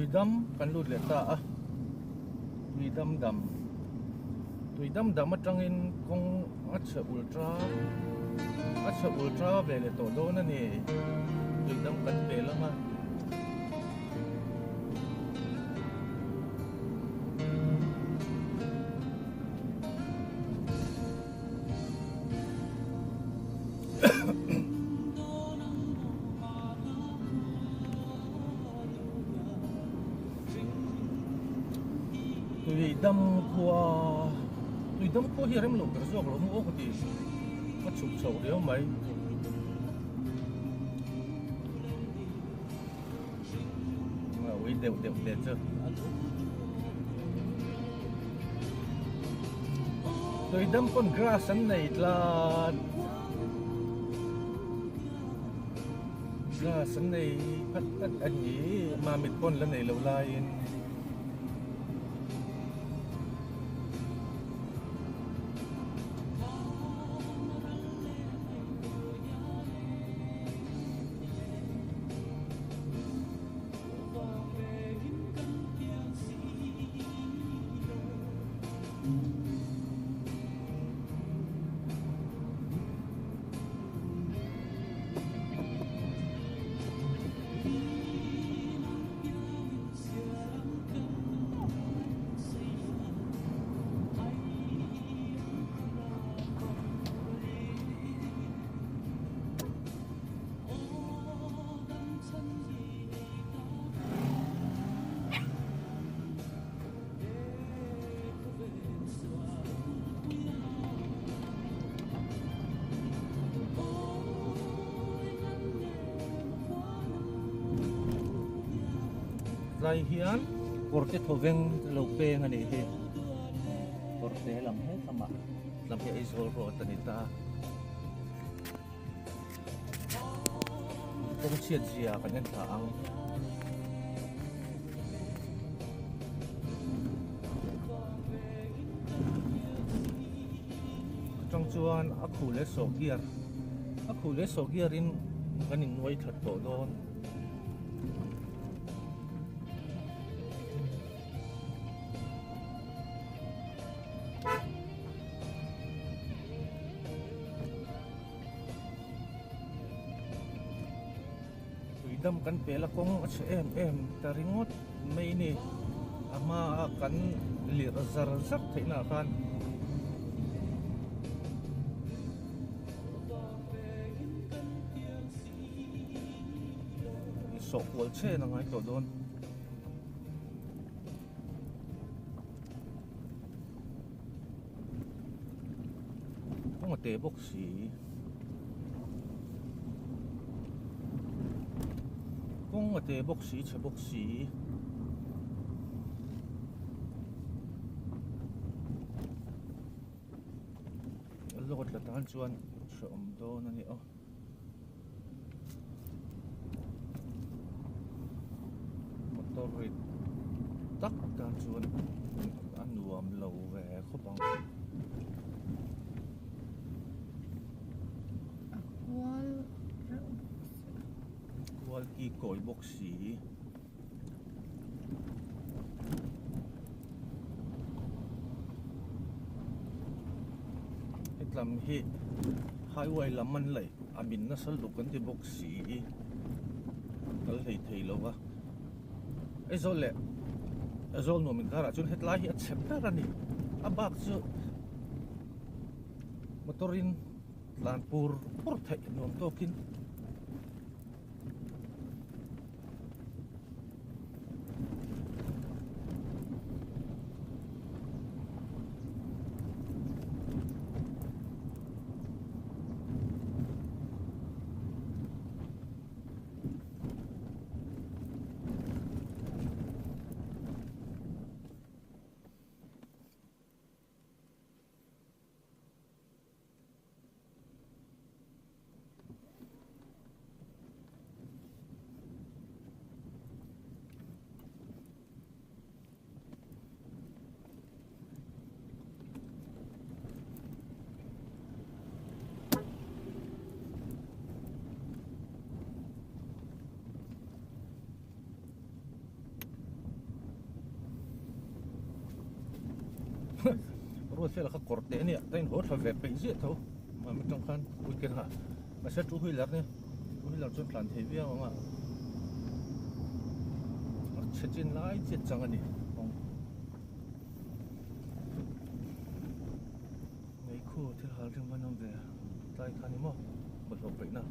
Tuidam kan lut leh ta a, Tuidam dam, Tuidam dam atangin kawng a chhe ultra, a chhe ultra ve leh tawh dawn a ni, Tuidam kan pel ang a. Tui dam khua tui dam khua hi a rem loh ber zawk lo maw ka ti a chhuk chhoh riau mai. Ui deuh deuh te chu. Tui dam pawn grass an nei tlat. Grass an nei phat phat a ni. Mamit pawn la nei lo laiin. Tlai hian kawrte thawveng lo peng a nih hi kawrte lam he lamah lam hi Aizawl road a ni ta. Kawng chhiat zia kan en thla ang. Atang chuan a khu leh sawh gear a khu leh sawh gear in kan in nuai that tawh dawn. Tuidam kan pel a kawng a chhe em em ta ringawt mai ni a hma a kan lirh zar zar theih na ah khan sawh kual chen a ngai tawh dawn. Kawng a te bawk si. Kawng a te bawk si chhe bawk si. Load la tan chuan hrehawm dawn a ni aw. Motor rit tak tan chuan a nuam lo ve khawp ang. A kual reuh bawk si a. Kual ki kawi bawk si. Hetlam hi highway lam an laih a min nasa luk an ti bawk si kal hlei thei lo va Aizawl leh Aizawl nuam inkarah chuan hetlai hi a chhe ber a ni a bak chu motor in tlan pur pur theih nuam tawkin. Ruatfela kha kawr teh ania, ka inhaw tha ve peih ziah tho. Mami tang khan weekend ah mahse two wheeler nia, two wheeler chuan tlan thei viau ang a, a chhe chin lai chiat chang a ni kawng. Meikhu thil hal ring van awm ve a, tlai kha ni maw bawlhhlawh peihna.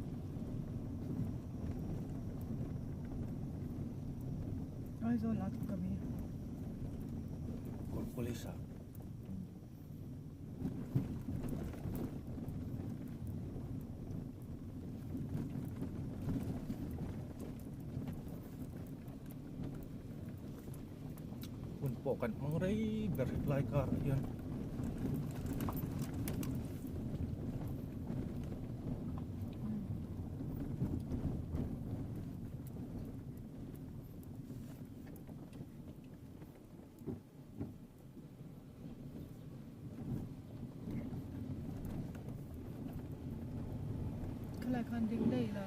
Aizawl ah thawk a mi. Kawr police ah. Hun pawh kan hmang rei ber hetlai kar ah hian. Khalai khan ding daih la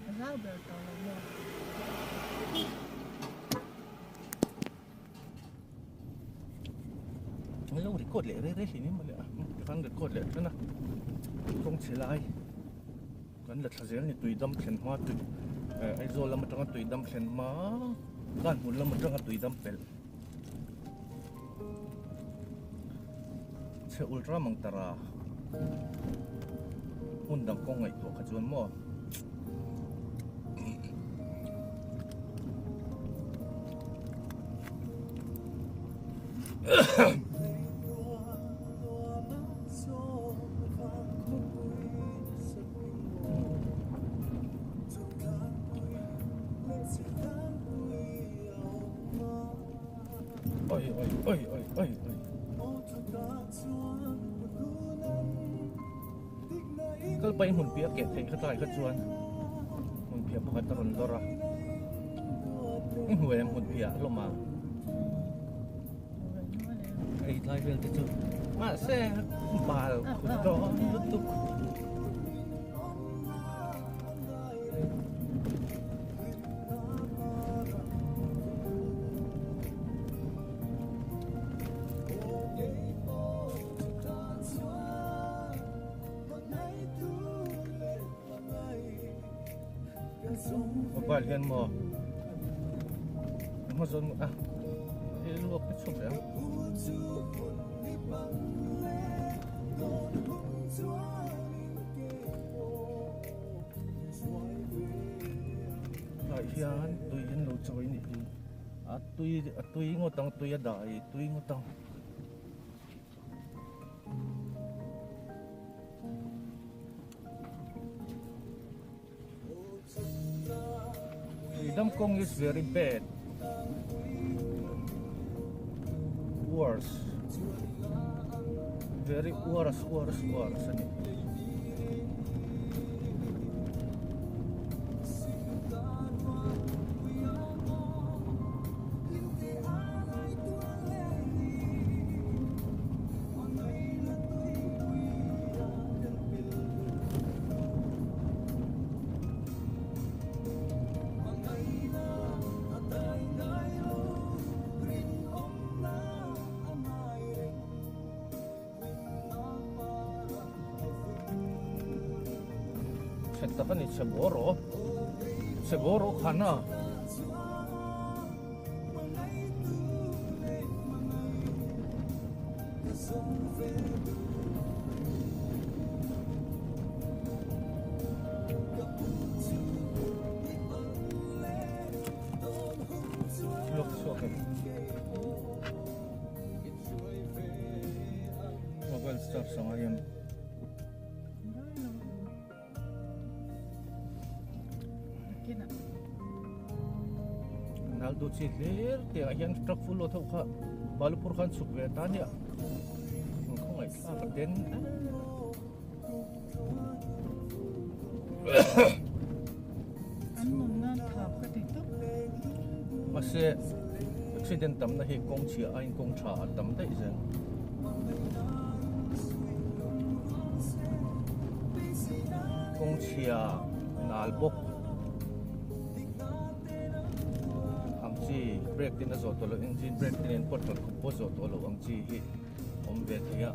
a zau ber tawh lo maw? An lo record leh rei rei hlin em mawle a tikhan record leh tan a kawng chhe lai kan la thla zel ni tui dam thlen hma tui Aizawl lam atanga tui dam thlen hma Kanhmun lam atanga tui dam pelh Chhe ultra mang tara hmun dang kawng ngaihtuah kha chuan maw. Oi oi oi oi oi oi. Kal pahin hmun piah keh theih kha tlai kha chuan hmun phiah pakhat a rawn lawr a. I hmu em hmun phiah hlawm a. Hei tlai vel te chu mahse bal khut dawn lutuk. Mobile hian maw hma zawn a he luak te chhuak leh ang. Tlai hian tui an lo chawi a nih hi a tui a tui ngawt ang tui a dah i tui ngawt ang. Tuidam kawng is very bad worse very worse worse worse a ni. Chhe tak a ni chhe bawr aw chhe bawr aw khan a. Luak chhuak em mobile staff sangah hian Nal duh chi hlir tiang ah hian truck full load ho kha Balupur khan chhuk ve ta nia ang khawngaih thlak a den An nun nan thap ka ti tawp. Mahse accident tamna hi kawng chhia aiin kawng tha a tam daih zel. Kawng chhia nal bawk ang chi brake tin a zawh tawh loh engine brake te nen pawt tawlh khup pawh zawh tawh loh ang chi hi. Awm ve thei a.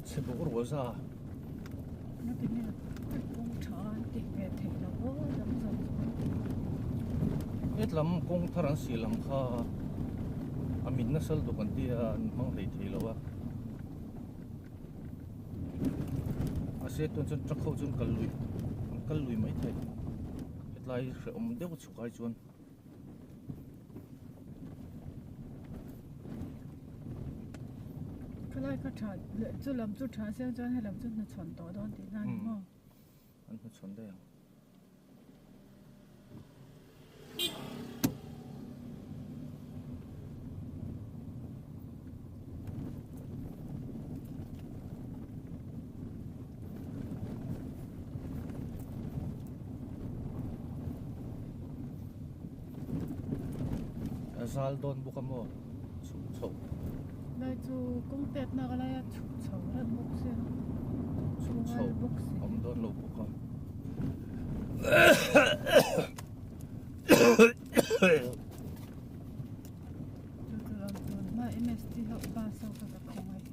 Chhe bawk ruah za. Ngati nge kawng tha an tih ve theih loh aw dang zawk chu. Hetlam kawng thar an sial ang kha a mit nasa lutuk an tia an hmang hlei thei lo a. Mahse tun chuan truck ho chuan kal lui an kal lui mai thei hetlai hrehawm deuh chhuk ai chuan. Khalai kha tha leh chu lam chu tha siang chuan helam chu hnuchhawn tawh dawn tih na a ni maw? An hnuchhawn daih ang. A zal dawn bawk a maw chhuk chho. Lai chu kawng tet nak lai a chhuk chho reng bawk sia. Chhuk chho awm dawn lo bawk a. Chu chu lam chuan hma MST ho bus ho kha ka khawngaih.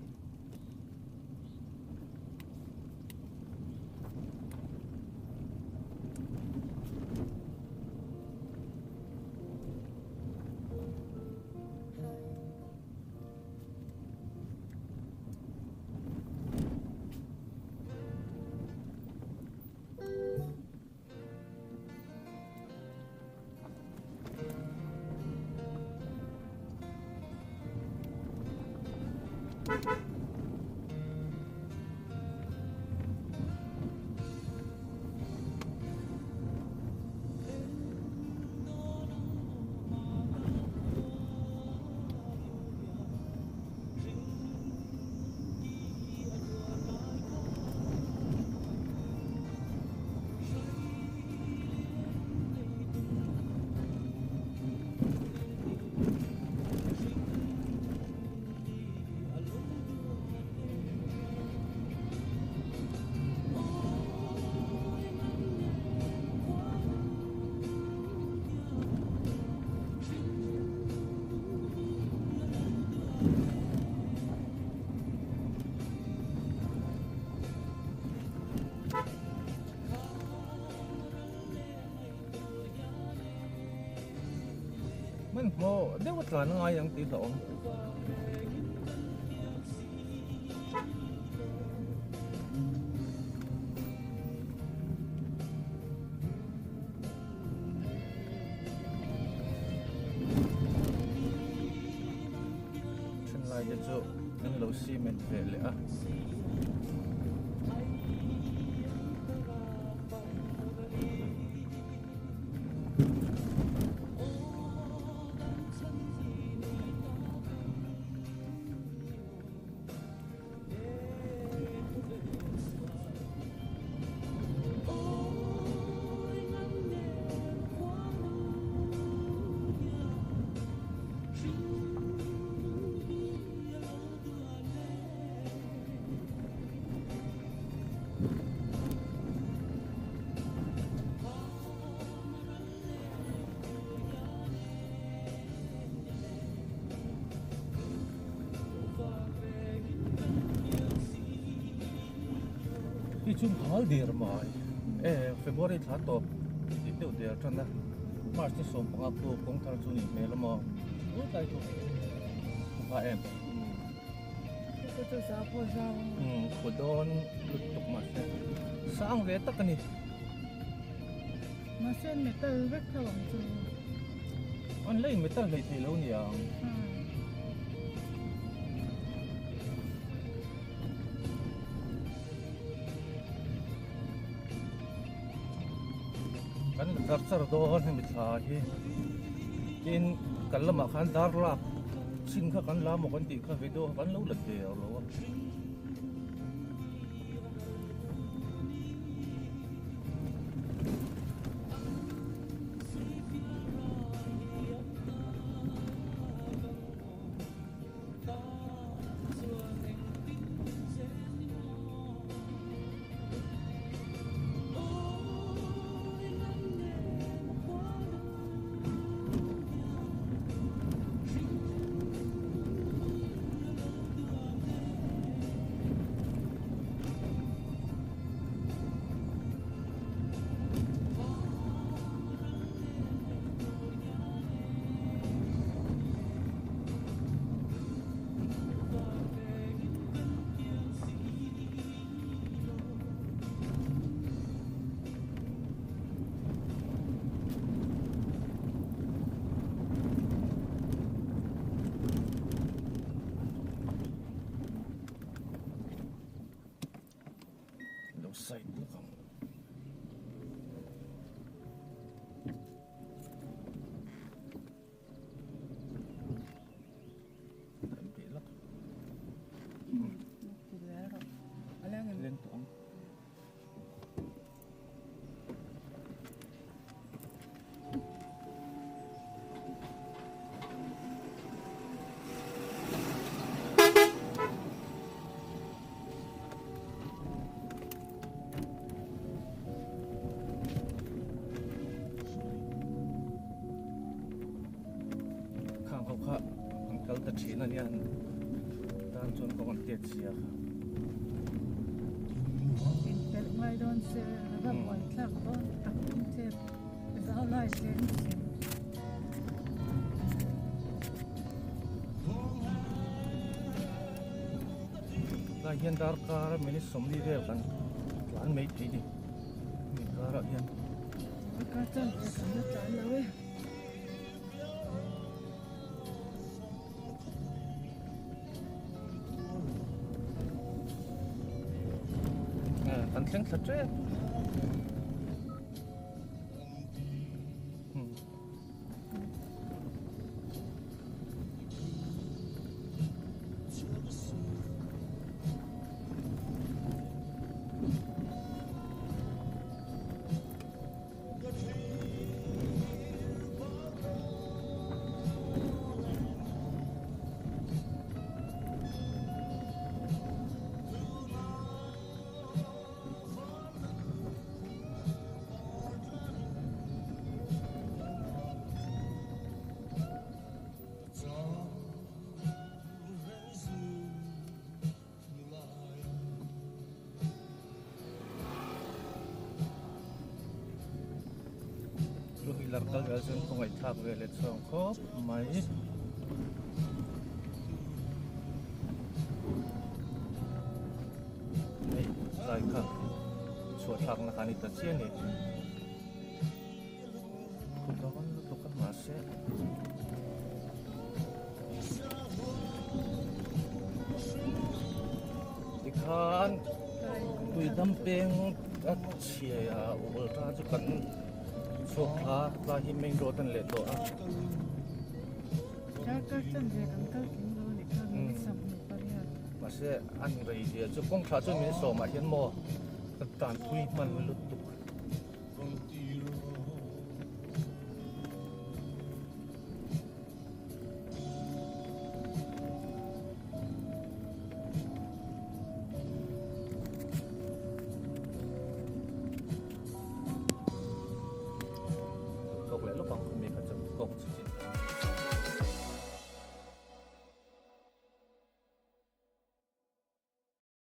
Hmanhmawh deuh a tlan a ngai ang tih hlauhawm. Thenlai te chu an lo cement ve leh a. Hi chu hal der mai e February thla tawp tih deuh der tan a March ni 15 khu kawng thar chu ni hmel a maw ui tlai chu kha em khu dawn lutuk mahse sang ve tak a ni. Mahse metal vek tho ang chu. An la in metal hlei thei lo niang. Kan la char char dawn hemi thla hi. Tin kan lamah khan dar lak chin kha kan la maw kan tih kha video kha kan lo la der lo a. Lo side lawk ang. Kan bih lawk. Leng tawh ang. Khang ho kha an kal ta thin a nia tan chuan kawng an tet sia kha. Inpelh ngai dawn se a va buai thlak dawn tak in che zau lai tlem si. Tlai hian darkar minute sawmli vel kan tlan mai thei ni inkar ah hian. Darkar chuan ve kan la tlan lo e. Kan thleng thla tep. Luhilak kal vel chuan kawngaihthlak ve leh chhuang khawp mai. Hei tlai kha chhuah thlakna kha a ni ta chiah a ni. Kut a rawn lutuk a mahse tikhan tui dam peng a chhia a ultra chu kan chhuak thla tlai hi main road a ni leh tawh a. Mahse an rei zia chu kawng thla chu min sawmah hian maw ka tan thui hman lutuk.